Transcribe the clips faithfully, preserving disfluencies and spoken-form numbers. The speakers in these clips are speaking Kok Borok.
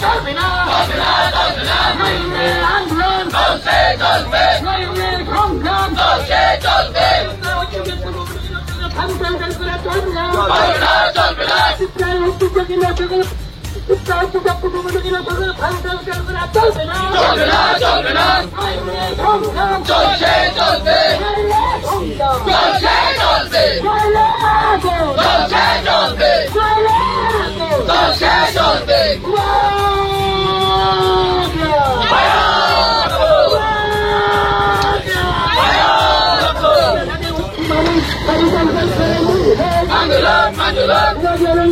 চলবে না, চলবে না, চলবে না। আন্দোলন চলছে, চলবে। সংগ্রাম চলছে, চলবে। চলবে না, চলবে না। চলবে না, চলবে না। চলবে না, চলবে না। চলছে, চলবে। চলবে না, চলবে। চলবে না, চলবে। চলবে না, চলবে। চলবে না, চলবে। চলবে না, চলবে। চলবে না, চলবে। চলবে না, চলবে। আন্দোলন, আন্দোলন। আন্দোলন,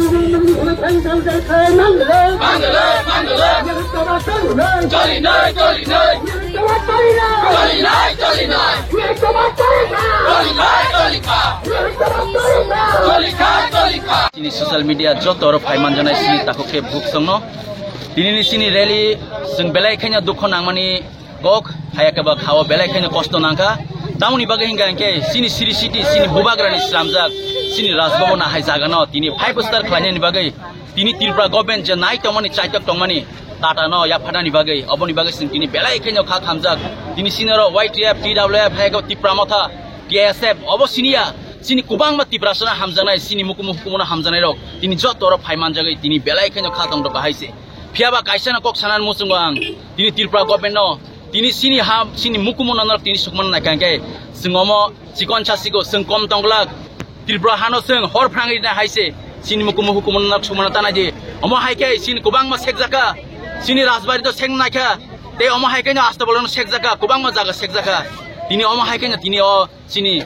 আন্দোলন। চলি নাই, চলি নাই। চলি নাই, চলি নাই। চলি নাই, চলি নাই। চলি নাই, চলি নাই। Chini social media joto oro phai manjanai chini takhuk khe bukhuk songno. Tinini chini rally chwng belai khaino dukho nangmani kok, haya khe ba khao belai khaino kosto nangkha. Tamoni bagwi hingkha hinkhe chini siri city, chini bubagrani slamjak, chini Rajbhavan hai jagano tini five star khlainani bagwi tini Tripura government je nai tongmani, chaitok tongmani, Tata no yapharnani bagwi, oboni bagwi chwng tini belai khaino kha khamjak. Tini chini oro Y T F, T W F, hai khe Tipra Motha, T S F, obo siniya, chini kwbangma Tiprasano hamjaknai, chini mukumu hukumuno hamjaknairok tini joto oro phai manjagwi tini belai khaino kha tongtok hai se. Phiyaba kaisano kok sanani muchungo ang, tini Tripura government no, tini chini ha, chini mukumu nanarok tini sukmano naikha hinkhe, chwng omo chikon sasiko, chwng kom tongglak. Tripura hano chwng hor phrangwi rina hai se, chini mukumu hukumu nanarok sukmano tanai di. Omo hai khe chini kwbangma sekjakha, chini rajbari to sek naikha, tei omo hai khe no Astabolano sekjakha, kwbangma jaga sekjakha. Tini omo hai khe no tini o chini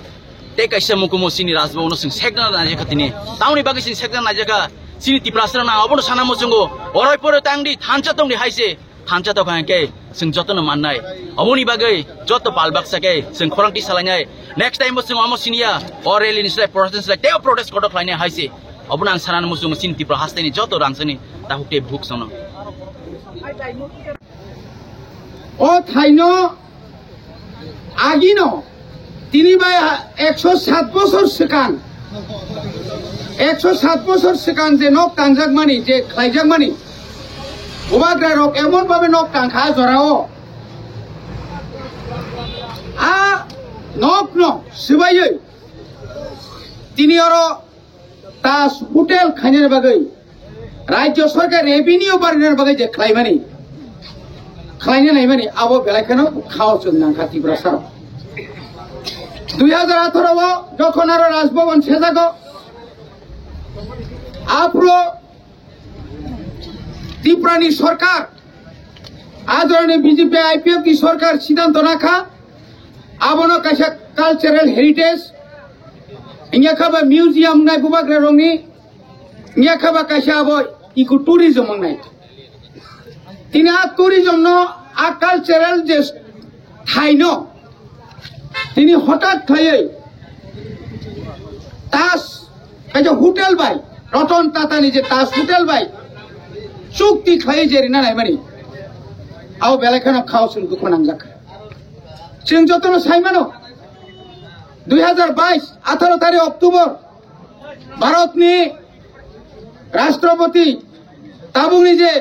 tei kaisa mukumu chini Rajbhavan no chwng sekna naijakha tini. Tamoni bagwi chwng sekna naijakha. Chini Tiprasarok nang abono sana muchungo. Oroi poroi tangdi, thansa tongdi hai se. Thansa tokha hinkhe chwng jotono mannai. Oboni bagwi joto pal baksa khe chwng khorang twi salainai. Next time bo chwng omo siniya. O rally ni slai protest ni slai tei o protest kotor khlainai hai se. Obono ang sana muchungo chini Tripura hasteni joto rangchani takhuk tei bukhuk sono. O thaino agino tini bai ha-, ekso sat bosor swkang, ekso sat bosor swkang je nok tangjakmani, je khlaijakmani, bubagra rok emon babe nok tangkha jorao. A nokno swbaiwi tini oro Taj Hotel khainani bagwi, Rajya Sarkar revenue barinani bagwi je khlaimani, khlaina naimani, abo belai kheno khao chwng nangkha Tiprasarok. Dui hajar atharo o jokhon aro Raj Bhavan sejago, aphuru Tiprani sorkar, adoroni B J P I P F ni sorkar siddhanto nakha, abono kaisa cultural heritage, wngya kha ba museum wngnai bubagra rokni, wngya kha ba kaisa abo eco tourism wngnai. Tini a tourism no, a cultural je thaino tini hothat khaiwi Taj, kaisa hotel bai, Ratan Tata ni je Taj Hotel bai chukti khaiwi je rina naimani, abo belai kheno khao chwng dukhu nangjak. Chwng jotono saimano, dui hajar bais, atharo tarik October, Bharatni Rashtrapati tabukni je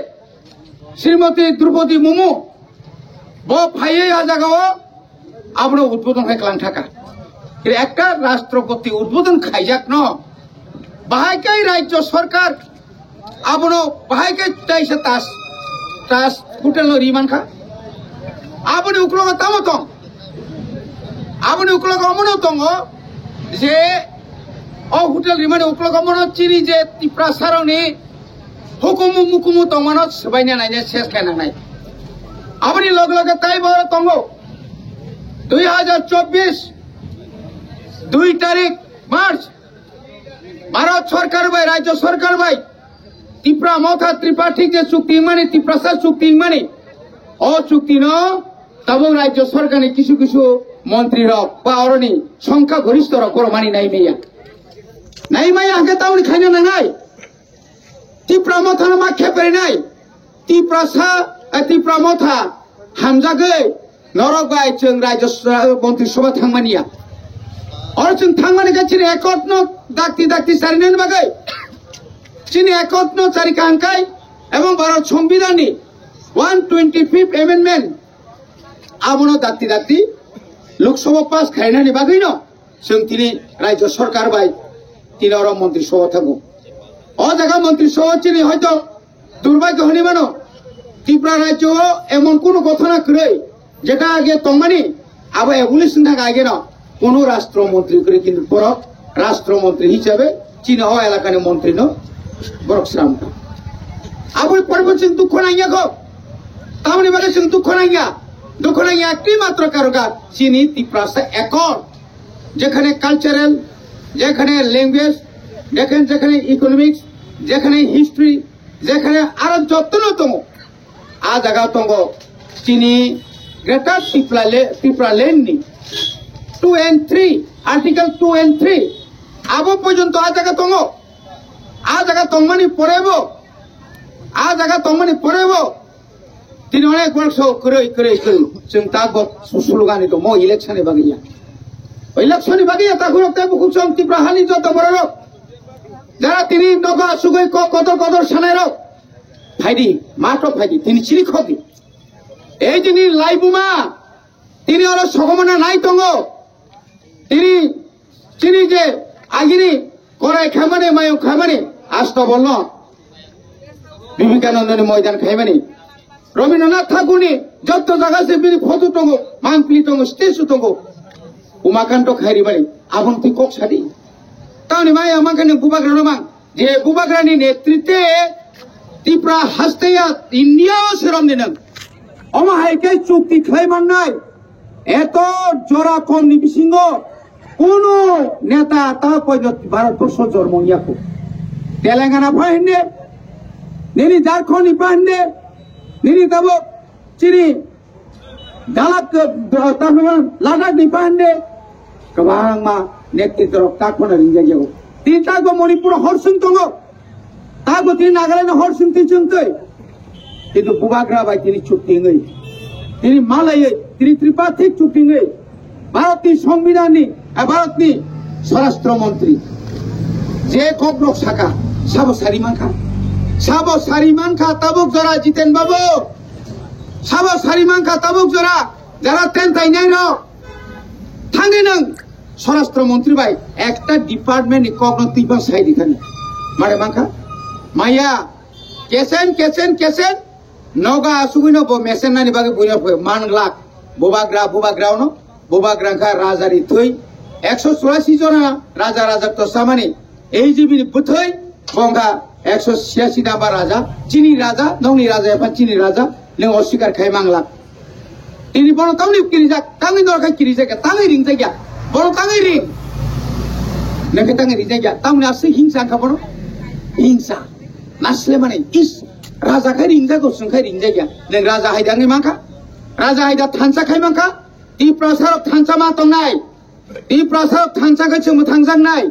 Srimati Droupadi Murmu, bo phaiwi a jagao abono udbodon khai klang thaka. Ekta Rashtrapati udbodon khaijakno bahai kai Rajya Sarkar abono bahai kai taisa Taj, Taj Hotel no ri mankha. Aboni uklogo tamo tong? Aboni uklogo omono tongo je o hotel rimani uklogo omono chini je Tiprasarokni hukumu mukumu tongmano swbaina naina ses khe nangnai. Aboni loge loge taibo tongo dui hajar chobbish dui tarik March Bharat Sarkar bai, Rajya Sarkar bai Tipra Motha Tripartite je chukti wngmani, Tiprasa chukti wngmani, o chukti no tabuk Rajya Sarkar ni kisu kisu montri rok ba oroni songkha goristho rok borok mani nai maya. Nai maya hwnkhe tamoni khaina nangnai. Tipra Motha no ma khe perinai. Tiprasa, eh, Tipra Motha hamjagwi norok bai chwng Rajya Sa-, Montri Sabha thangmani ya. Oro chwng thangmani khe chini accord no dakti dakti charinani bagwi. Chini accord no chari kaham khai Ebong Bharat Songbidanni one twenty fifth amendment abono dakti dakti Lok Sabha pass khainani bagwino chwng tini Rajya Sarkar bai tini oro Montri Sabha thango. O jaga Montri Sabha chini hoito durbhagyo hwnwi mano, Tripura Rajya o emon kunu gothona kwrwi jeta age tongmani abo abolish wngkha ageno kunu Rashtra Montri kwrwi, kintu borok Rashtra Montri hisabe chini o elakani montrino borok sramkha. Aboni pore bo chwng dukho nangya kho. Tamoni bagwi chwng dukho nangya? Dukho nangya ekti matro karon kha chini Tiprasa accord, jekhane cultural, jekhane language, jekhane, jekhane economics, jekhane history, jekhane aro jotono tongo. A jaga tongo chini Greater Tripura le-, Tripura Land ni two and three, Article two and three. Abo porjonto a jaga tongo. A jaga tongmani porebo, a jaga tongmani porebo tini onek borok so kwrwi, kwrwi, kwrwi. Chwng tabok su-, sulugani tongmo election ni bagwi ya. Election ni bagwi ya takhurok tei bukhuk song Tripura hani joto bororok. Jara tini nogo asugwi kok kotor kotor sanairok. Phaidi, mato phaidi, tini chiri khokdi. Ei jini laibuma, tini oro sogomana nai tongo. Tini, tini je agini korai khamani, mayung khamani, asto bolno. Vivekanandani moidan khaimani. Rabindranath Thakurni jotto jaga se bini photo tongo, mangpili tongo, statue tongo. Umakanto khairi bani, abon twi kok sadi. Tauni maya mangkani bubagrano mang. Je bubagrani netritwe Tripura haste ya India o serom ninang. Omo hai khe chukti khlai mannai. Eto jora kom ni bisingo kunu neta ta poino Bharat borso jormo ya kho. Telangana pa hinde, nini Jharkhand ni pa hinde, nini tabo chini Dalak, eh, Ladakh ni pande kwbangma netrito rok tak phano ringjak yago. Tini takbo Manipur horsing tongo, takbo tini Nagaland horsing tini chwng twi. Kintu bubagra bai tini chukti wngwi, tini malaiwi, tini tripartite chukti wngwi Bharatni Songbidanni, eh, Bharatni Swarashtra Montri je kokrok saka, sabo sari mankha, sabo sari mankha tabuk jora Jiten Babu. Sabo sari mankha tabuk jora, jara ten tainai rok. Thangwi nwng Swarashtra Montri bai ekta department ni kok no twi bang sai di thani. Mare mankha? Maya, kesen, kesen, kesen. Noga asugwi no bo mesen nani bagwi buino phe man glak. Bubagra, bubagra no, bubagra kha raja ni thwi. Ekso churasi jona raja, raja to samani. Ei jibi ni bwthwi bongkha ekso siyasi number raja, chini raja, nongni raja epha chini raja, nwng oswikar khai mangla. Tini bono tamni kirijak, tamni norkha kirijak ya, tamni ringjak ya, bono tamni ring. Nwng khe tamni ringjak ya, tamni aswk hingsa wngkha bono, hingsa. Nasle mani is, raja khai ringjak, oswng khai ringjak ya, nwng raja haida wngwi mankha, raja haida thansa khai mankha, Tiprasa rok thansa ma tongnai. Tiprasa rok thansa khe chwng mwthangjaknai.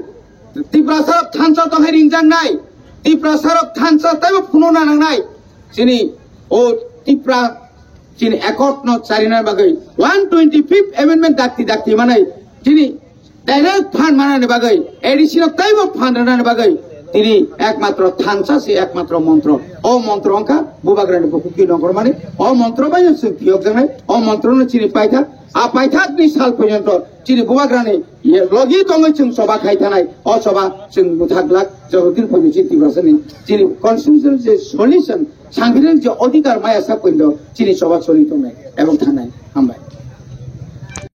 Tiprasa rok thansa tongkhe ringjaknai. Tiprasa rok thansa teibo phunukna nangnai. Chini o Tipra chini accord no charina bagwi one twenty fifth amendment dakti dakti manai. Chini direct phan manani bagwi A D C no teibo phan rwnani bagwi tini ekmatro thansa se ekmatro montro. O montro wngkha bubagrani bukhukti nongkhormani. O montro bai no chwng phiyokjaknai. O montro no chini paithak. A paithakni sal porjonto chini bubagrani ye logi tongwi chwng choba khai thanai, o choba chwng mwthak glak, jototin phai chini Tiprasani chini constitutional je solution, sangbidan je odhikar maya sak porjonto chini choba choli tongnai ebong thangnai. Hambai.